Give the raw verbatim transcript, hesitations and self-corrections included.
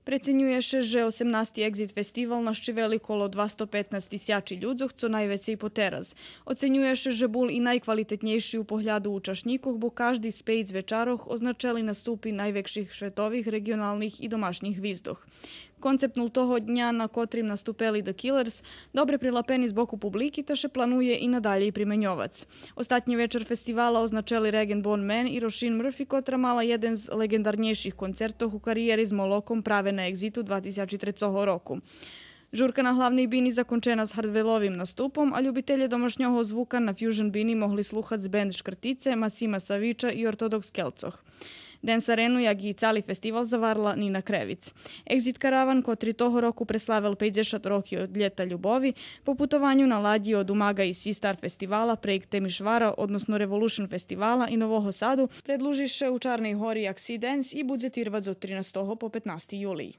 Преценює ше же осемнасти Еґзит фестивал нащивели коло двасто петнац тисячи людзох, цо найвецей потераз. Оценює ше же бул и найквалитетнєйши у погляду учашнїкох, бо кажди з пейц вечарох означели наступи найвекших шветових, реґионалних и домашнїх гвиздох. Концепт нултого дня на котрим наступели The Killers, добре прилапени з боку публики, та ше планує и надалєй применьовац. Остатнї вечар фестивала означели Rag and Bone Man и Róisín Murphy, котра мала єден з леґендарнєйших концертох у кариєри з Молоком праве на Еґзиту два тисячи трецого року. Журка на главней бини закончена з Hardwellовим наступом, а любителє домашнього звука на Fusion бини могли слухац бенд Шкртице, Масима Савича и Ортодокс Келцох. Денс Арену, як и цали фестивал, заварла Нина Кревиц. Еґзит Караван, котри того року преславел пейдзешат роки од Лєта любови, по путованю на ладї од Умага и Sea Star фестивала прейґ Темишвара, односно Revolution фестивала и Нового Саду, предлужи ше у Чарней Гори як Sea Dance и будзе тирвац од тринастого по петнасти юлий.